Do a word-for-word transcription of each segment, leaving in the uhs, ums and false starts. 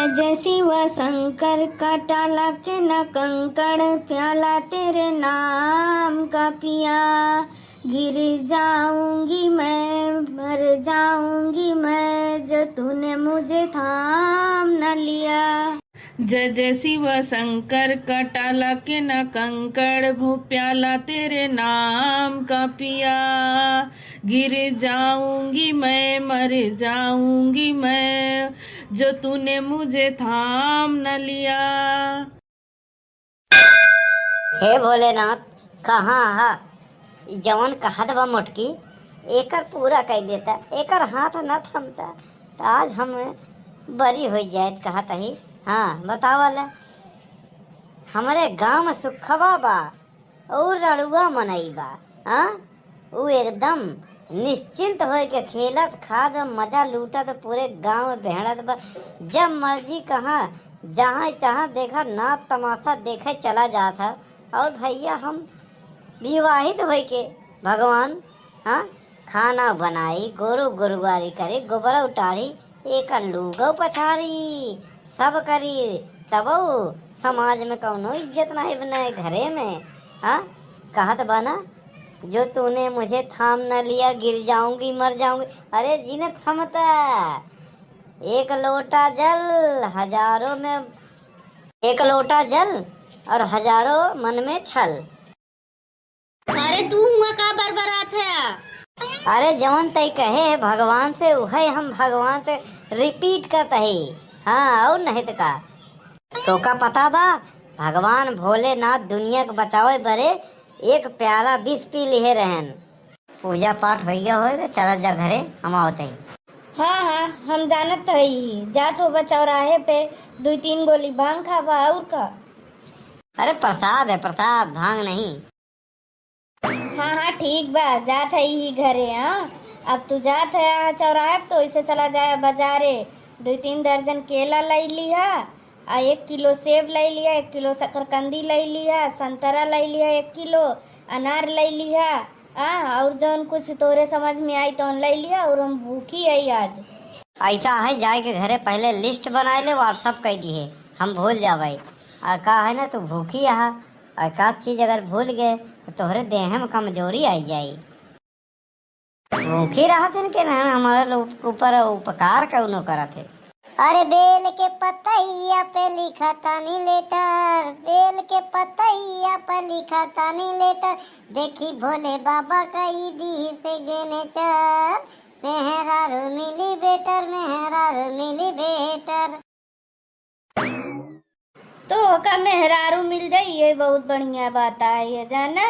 जय शिव शंकर, कांटा लाके ना कंकड़, प्याला तेरे नाम का पिया। गिर जाऊंगी मैं, मर जाऊंगी मैं, जो तूने मुझे थाम न लिया। जय जय शिव शंकर, कांटा लाके ना कंकड़, वो प्याला तेरे नाम का पिया। गिर जाऊंगी मैं, मर जाऊंगी मैं, जो तूने मुझे थाम न लिया। हे भोलेनाथ, कहाँ हा? जवन कहत बा मोटकी, एकर पूरा कइ देता, एकर हाथ न थमता, त आज हम बरी होइ जाइत कहत ही। हाँ, बतावा ले। हमरे गाँव में सुखवा बा, अउर रड़ुआ मनई बा, हाँ? ऊ एकदम निश्चिंत होइके खेलत, खात, मजा लूटत, पूरे गाँव में बेहड़त बा। जब मर्जी कहाँ, जहाँ चाहाँ देखा, नाच तमाशा देखे चला जात है। अउर भइया, हम विवाहित होइके भगवान, हाँ, खाना बनाई, गोरू गोरुवारी करी, गोबरा उटारी, एकर लूगो पछारी, सब करी, तबो समाज में कउनो इज्जत नाहीं बने घरे में। हाँ, कहत बा ना, जो तूने मुझे थाम न लिया, गिर जाऊंगी, मर जाऊंगी। अरे जिन थमता, एक लोटा जल, हजारों में, एक लोटा जल और हजारों मन में छल। अरे तू हुआ का बरबरात है? अरे जवन तई कहे है भगवान से, उहै हम भगवान से repeat करत ही। हाँ, अउर नहीं त का। तोका पता बा, भगवान भोलेनाथ दुनिया के बचावे बरे एक प्याला विष पी लिहे रहन। पूजा पाठ होइ गया होए त चला जा घरे, हम आवत ही। हाँ, हाँ, हम जानत हई, जात होबा चौराहे पे दुइ तीन गोली भांग खाबा, अउर का। अरे प्रसाद है, प्रसाद, भांग नहीं। हाँ, हाँ, ठीक बा, जात हई ही घरे, हाँ। अब तू जात है चौराहे पे, तो ऐसे चला जाए बाजारे, दुइ तीन दर्जन केला लइ लिहा, आ एक किलो सेब लइ लिहा, एक किलो शकरकंदी लइ लिहा, संतरा लइ लिहा एक किलो, अनार लइ लिहा, आ, अउर जौन कुछ तोरे समझ में आई तौन लइ लिहा, अउर हम भूखी हई आज। ऐसा है, जाए के घरे पहले list बनाए ले, WhatsApp कइ दिहे, हम भूल जाबै। अउर का है ना, तू भूखी अहा, अउर का चीज अगर भूल गए तो तोहरे देह में कमजोरी आई जाई। भूखी रहत हन के ना, हमारे लोग ऊपर उपकार कउनो करत है। अरे बेल के पतैया पे लिखा तानी letter, बेल के पतैया पे लिखा तानी letter, देखी भोले बाबा कई दी signature, मेहरारू मिली better, मेहरारू मिली better। तो ओका मेहरारू मिल जाई, ये बहुत बढ़िया बात आई है, जाना।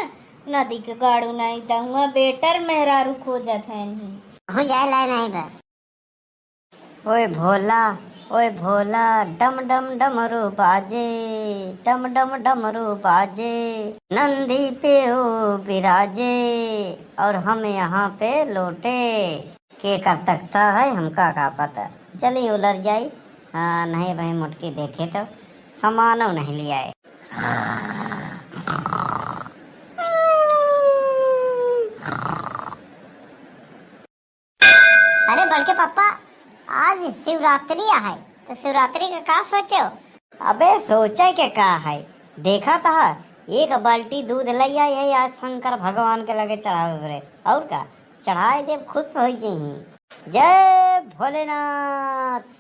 नदी के गाड़ू नहीं त हुआ better मेहरारू खोजत है नहीं। कहूँ जाए लाए नहीं बा। ओए भोला, ओए भोला, डम डम डमरू बाजे, डम डम डमरू बाजे, नंदी पे ओ बिराजे, और हम यहाँ पे लोटे। के कर तकता है, हमका का पता। चली उलर जाई। हाँ, नहीं भाई, मोटकी देखे तो सामानो नहीं लियाए। अरे बड़के पप्पा, आज शिवरात्रि है, तो शिवरात्रि का का सोचो? अबे सोचे के का है, देखा था एक बाल्टी दूध लइया, यही आज शंकर भगवान के लगे चढ़ावे पड़े, और का चढ़ाए देव, खुश हो जइहीं। जय भोलेनाथ।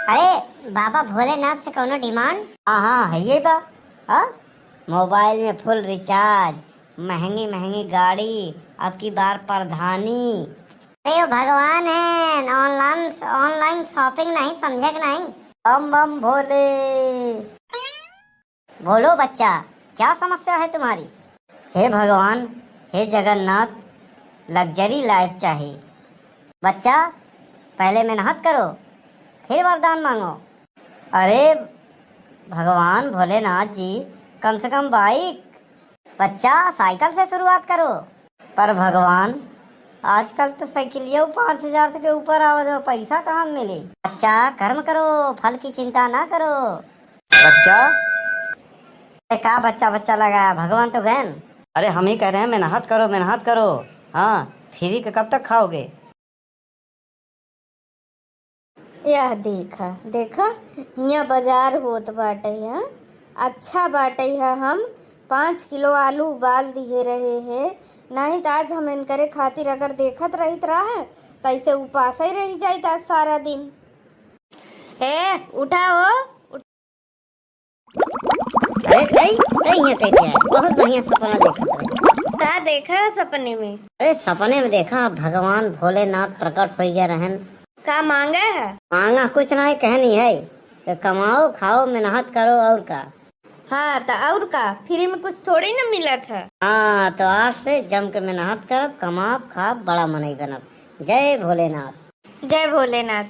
अरे बाबा भोलेनाथ से कौनो demand? हाँ हाँ, है ये बा। हाँ, mobile में full recharge, महंगी महंगी गाड़ी, अब की बार प्रधानी। अरे वो भगवान है, online, online shopping नहीं समझे के नहीं। बम बम भोले। बोलो बच्चा, क्या समस्या है तुम्हारी? हे भगवान, हे जगन्नाथ, luxury life चाहिए। बच्चा, पहले मेहनत करो, फिर वरदान मांगो। अरे भगवान भोलेनाथ जी, कम से कम bike। बच्चा, साइकिल से शुरुआत करो। पर भगवान, आजकल तो साइकिलियो पाँच हजार से के ऊपर आवत बा, पैसा कहाँ मिली? बच्चा, कर्म करो, फल की चिंता ना करो। बच्चा, अरे का बच्चा बच्चा लगाया, भगवान तो गए न। अरे हम ही कह रहे हैं, मेहनत करो, मेहनत करो। हाँ, free का कब तक खाओगे? यह देखा, देखा, हियाँ बाजार होत बाटे है, अच्छा बाटे है, हम पाँच किलो आलू उबाल दिहे रहे है, नाहीं त आज हम इनकरे खातिर अगर देखत रहित रहे, त ऐसे उपासे रहि जाइत आज सारा दिन। ए, उठा हो, उठ। अरे, कई, कई हियाँ कैसे आए? बहुत बढ़िया सपना देखत रहे। का देखा है सपने में? अरे, सपने में देखा, भगवान भोलेनाथ प्रकट होइ गए रहन। का मांगा है? मांगा कुछ नहीं, कहनी है कि कमाओ, खाओ, मेहनत करो, और का। हाँ, त और का, फ्री में कुछ थोड़ी ना मिलत है। हाँ, तो आज से जम के मेहनत करब, कमाब, खाब, बड़ा मनई बनब। जय भोलेनाथ। जय भोलेनाथ।